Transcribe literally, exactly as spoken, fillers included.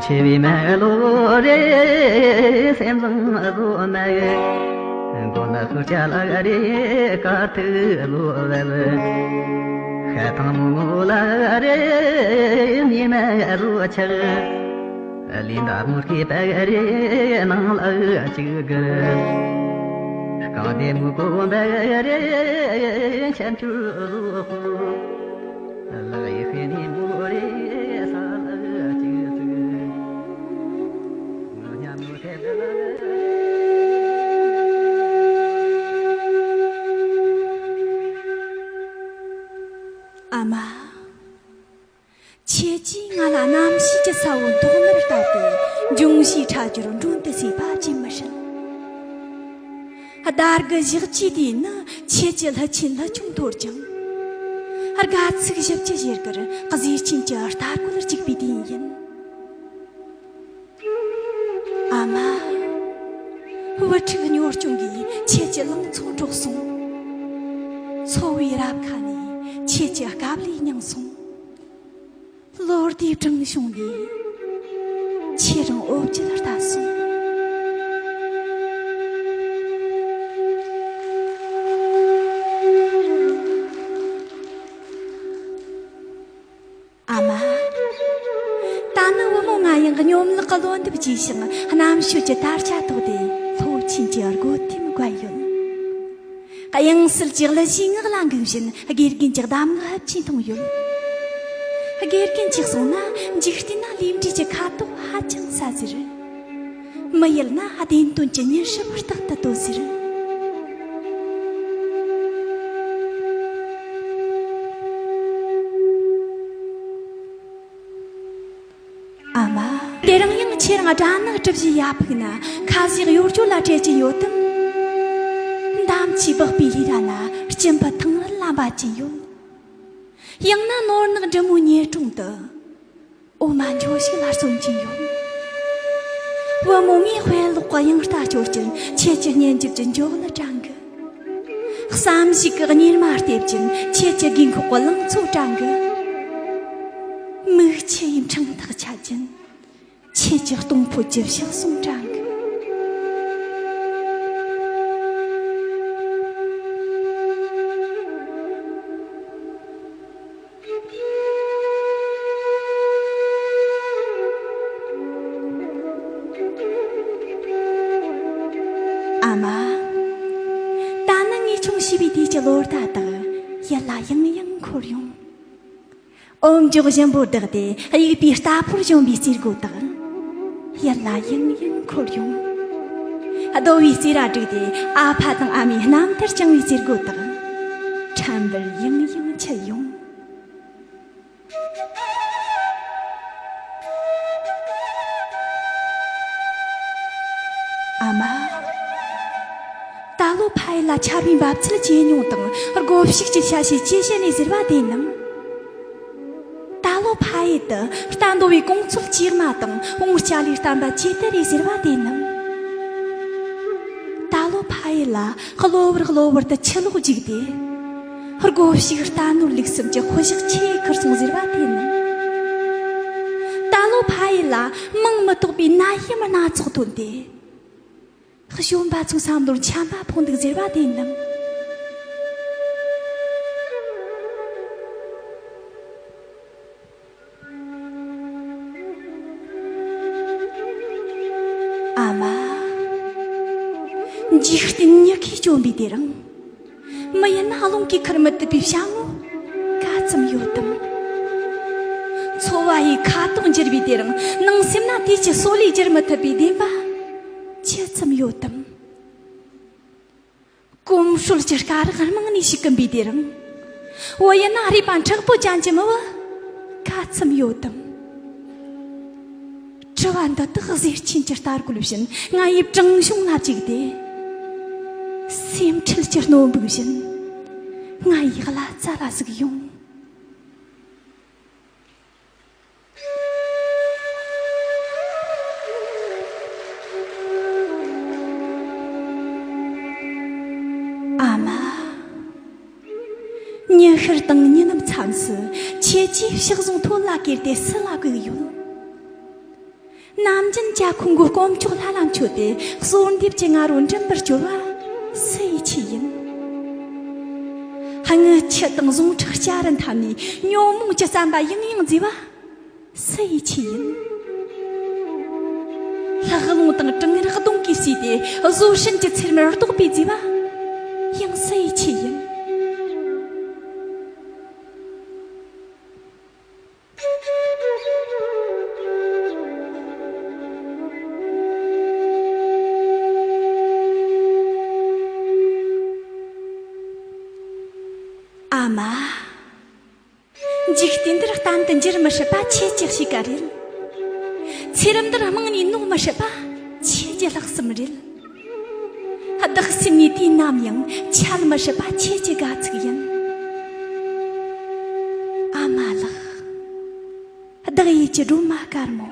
ཆེ་བའི་མ་ལོ་རེ་སེམས་བཟང་བཟོ་མ། མགོ་ལ་ཧུར་ཆ་ལ་རེ་དཀར་ཐུག་ལོ་བལ། ཤ་ཐང་མོ་ལ་རེ་མི་མ་རུ་ཆག་ལི་འདབས་མོ་སྐྱེས་པ་རེ་ནང་ལ་ཅིག་གི། རྐང་དེ་མོ་གོམ་པ་རེ་ཆ་འཕྲུལ་ལོ། ལག་ཡིག་ནི་མོ་རེ་ས་ལ་ཅིག་ཅིག་ང་ཉམས་མོ་ཐེབས་ལ། ཨ་མ། ཁྱེད་ཀྱིས་ང་ལ་རྣམ་ཤེས་ཀྱི་ས་བོན་ཐོག་མར་བཏབ་སྟེ་འབྱུང་བཞིའི་ཁྲ་རྒྱར་མགྲོན་དུ་བསུས་པ་ཅིས་མི་སྲིད། ཟླ་དགུ་ཞག་བཅུའི་དུས་ནི་ཁྱེད་ཀྱི་ལྷུ་ཆེན་ལྷུ་ཆུང་མཐོ་ཅིང་། དགའ་ཚིགས་བཞི་བཅུ་ཞེ་དགུར་གཟི་བྱིན་གྱི་རྟ་རྒོད་རྒྱུག་པའི་དུས་ཡིན། ཨ་མ། བུ་ཕྲུག་གཉོར་སྐྱོང་གིས་ཁྱེད་ཀྱི་ལང་ཚོ་འཕྲོག་སོང་། འཚོ་བའི་རབ་ཁ་ནས་ཁྱེད་ཀྱི་དཀའ་ལས་མྱངས་སོང་། ལོ་ཟླའི་སྦྲང་གཞུང་ནས་ཁྱེད་རང་འོ་བརྒྱལ་ལྟ་སོང་། ཨ་མ། ད་ནི་བུ་མོ་ང་ཡང་སྙོམ་ལག་གི་ལོ་འདབ་རྒྱས་ཤིང་རྣམ་དཔྱོད་ཀྱི་དར་ཆ་ཐོགས་ཏེ་སློབ་ཆེན་གྱི་སྒོ་ཐེམ་བརྒལ་ཡོད། དབྱངས་གསལ་གྱི་གླུ་གཞས་ངག་ལ་འགུག་བཞིན་དགེ་རྒན་གྱི་གདམས་ངག་ཧུབ་ཆེན་མཐོང་ཡོད། དགེ་རྒན་གྱིས་གསུངས་ན། འཇིག་རྟེན་ན་ལས་འབྲས་ཀྱི་ཁ་དོག་ཧ་ཅང་གསལ་ཟེར། མི་ཡུལ་ན་བདེན་དོན་གྱི་མྱུར་ཞིབ་རྟག་ཏུ་རྟོད་ཟེར། ཨ་མ། དེ་རིང་ཡང་ཁྱེད་རང་སྦྲ་ནག་གྲུ་བཞིའི་ཡ་ཕུག་ན་ཁ་ཟས་གཡོ་སྒྱོ་ལ་བྲེལ་གྱིན་ཡོད་དམ། འདམ་གྱིས་སྦགས་པའི་ལི་ར་ན་སྐྱིན་པ་ཐང་རལ་ལ་འབད་ཀྱིན་ཡོད། ཡང་ན་ནོར་ནག་འབྲི་མོའི་ཉལ་གྲོང་དུ་འོ་མ་འཇོ་ཞིག་ལ་སོན་གྱིན་ཡོད། བུ་མོ་ངའི་དཔེ་ཀློག་གི་དབྱངས་རྟ་སྐྱོར་གྱིན་ཁྱེད་ཀྱི་སྙན་འཇེབས་ཀྱི་འཇོ་ལ་དྲན་གི། བསམ་གཞིག་གི་གཉེར་མ་རྟེབ་ཅིང་ཁྱེད་ཀྱི་དགོས་མཁོ་གི་ལང་ཚོ་དྲན་གི། མིག་ཆུ་ཡི་འཕྲང་ཐག་ཆད་ཅིང་ཁྱེད་ཀྱི་གཏོང་ཕོད་ཀྱི་ཕྱག་ཟུང་དྲན་གི། ཨ་མ། ད་ནི་ངས་ཆུང་བྱིས་པའི་དུས་ཀྱི་ལོ་ཟླ་དག་ཡིད་ལ་ཡང་ཡང་འཁོར་ཡོང་། འོ་མཇུག་ཞིམ་པོ་བསྒྲིགས་ཏེ་དབྱུག་པའི་རྟ་ཕོར་གཞོན་པའི་རྩེ་སྒོ་དག་ཡིད་ལ་ཡང་ཡང་འཁོར་ཡོང་། རྡོ་བའི་རྩེ་ར་བསྒྲིགས་ཏེ་ཨ་ཕ་དང་ཨ་མའི་རྣམ་ཐར་བསྐྱངས་པའི་རྩེ་སྒོ་དག་ཕྲན་བུར་ཡང་ཡང་འཁྱིལ་ཡོང་། ཨ་མ། ད་ལོ་ཕ་ཡུལ་ལ་ཆར་པའི་འབབ་ཚད་ཇེ་ཉུང་དང་སྒོ་ཕྱུགས་ཀྱི་ཤ་ཤེད་ཇེ་ཞན་ནས་ཟེར་བ་དེ་རྣམས། ད་ལོ་ཕ་ཡུལ་དུ་རྟ་འདོ་བའི་གོང་ཚོད་ཇེ་དམའ་དང་བོང་སྐྱ་ལའི་བསྟན་པ་ཇེ་དལ་རེད་ཟེར་བ་དེ་རྣམས། ད་ལོ་ཕ་ཡུལ་ལ་གློ་བུར་གློ་བུར་དུ་ཆུ་ལོག་རྒྱུག་སྟེ། སྒོ་ཕྱུགས་རྟ་ནོར་ལུག་གསུམ་གྱི་དཔུ་ཞག་ཆེ་ཁུར་སོང་ཟེར་བ་དེ་རྣམས། ད་ལོ་ཕ་ཡུལ་ལ་མིང་མི་ཐོགས་པའི་ནད་ཡམས་སྣ་ཚོགས་ཐོན་ཏེ། གཞོན་པ་ཚོའི་བསམ་བློར་འཁྱམས་པ་ཕོག་འདུག་ཟེར་བ་དེ་རྣམས། ཨ་མ། འཇིག་རྟེན་མྱུ་གུས་བཅོམ་པའི་དེ་རིང་། མི་ཡུལ་ན་རླུང་གིས་ཁུར་མི་ཐུབ་པའི་བྱ་དངོས་ག་ཙམ་ཡོད་དམ། འཚོ་བ་ཡི་ཁ་དོག་འགྱུར་བའི་དེ་རིང་། ནང་སེམས་ན་དུས་ཀྱི་སོ་ལས་བསྒྱུར་མི་ཐུབ་པའི་བདེན་པ་ཇི་ཙམ་ཡོད་དམ། གོམས་སྲོལ་གྱི་སྐ་རགས་རྨང་ནས་ཞིག་གིན་པའི་དེ་རིང་། བུ་ཡིན་ན་རུས་པ་མཁྲེགས་པོ་ཅན་གྱི་མི་བུ་ག་ཙམ་ཡོད་དམ། དྲི་བ་འདི་དག་གཟེར་ཆེན་གྱི་རྟ་རྒོད་བཞིན་ང་ཡི་བྲང་གཞུང་ལ་བཅུག་སྟེ། སེམས་ཁྲལ་གྱི་སྣོད་འབུག་བཞིན་ང་ཡི་བླ་རྩ་ལ་ཟུག་ཡོང་། ཨ་མ། ཉི་ཤར་དང་ཉི་ནུབ་མཚམས་སུ་ཁྱེད་ཀྱིས་ཕྱག་ཟུང་ཐོད་ལ་བཀལ་ཏེ་སུ་ལ་སྒུག་ཡོད། ནམ་རྒྱུན་ཇ་ཁུང་གི་དཀོན་མཆོག་ལྷ་ལ་མཆོད་དེ། གསོལ་འདེབས་ཀྱི་ང་རོ་འགྲིམ་པར་བཅོལ་བ་སུ་ཡི་ཆེད་ཡིན། ངའི་ཁྱི་དང་ཟུངས་ཁྲག་སྐྱ་རུ་འཐབ་ནས། ཉོན་མོངས་ཀྱི་བསམ་པ་ཡང་ཡང་བརྫིས་པ་སུ་ཡི་ཆེད་ཡིན། ལྷགས་རླུང་དང་གྲང་ངར་གདོང་གིས་བསུས་ཏེ། བཟོད་བསྲན་གྱི་ཚེར་མར་རྡོག་པས་བརྫིས་པ་ཡང་སུ་ཡི་ཆེད་ཡིན། ཨ་མ། འཇིག་རྟེན་འདིར་གཏམ་དུ་འགྱུར་མི་སྲིད་པ་ཁྱེད་ཀྱི་གཤིས་ཀ་རེད། ཚེ་རབས་འདིར་རྨང་ནས་ནོར་མི་སྲིད་པ་ཁྱེད་ཀྱི་ལྷག་བསམ་རེད། བདག་སེམས་ནས་དུས་ནམ་ཡང་ཆད་མི་སྲིད་པ་ཁྱེད་ཀྱི་དགའ་ཚིག་ཡིན། ཨ་མ་ལགས། བདག་ཡིད་ཀྱི་སྒྲོལ་མ་དཀར་མོ།